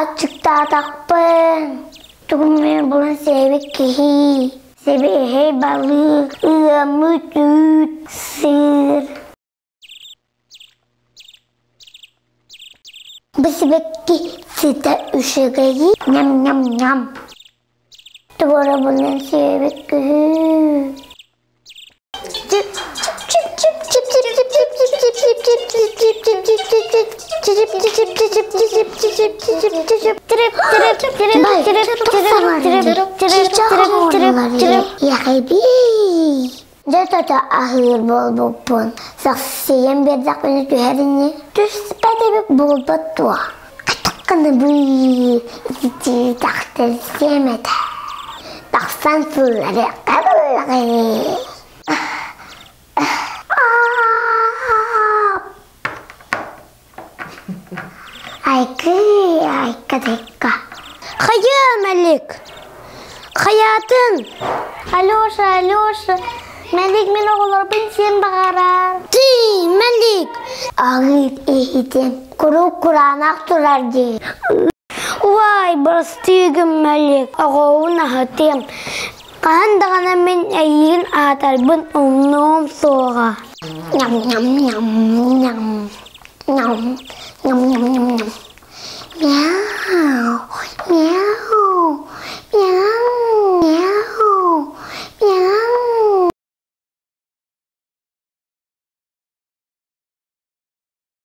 Аччыктаатахпын, тугум эмэ булан сиэбит киһи, сибиэһэй балык, ыаммыт үүт, сыыр. Бу сибэкки сыта үчүгэйи ньам-ньам-ньам. Туора булан сиэбит киһи. Дьэ тото аһыыр буолбуппун, сахсыйан биэрдэхпинэ түһэр ини, түспэт эбит буолбат дуо? Хатыккыныбый, итии тахтар сиэм этэ. Тахсан сылларыахха буоллаҕай. Айкы, айка дайка. Хайа, Малик? Хайаатын? Алеша, Алеша, Малик мин оҕолорбун сиэн баҕарар. Ти, Малик! Аҕыыт иһитим, куруук кураанах турар дии. Уай, бырастыы гын, Малик, оҕоҕун аһатыам. Хаһан даҕаны мин эйигин аатарбын умнуом суоҕа. Ням ням ням ням ням ням ням ням ням. Мяу, мяу.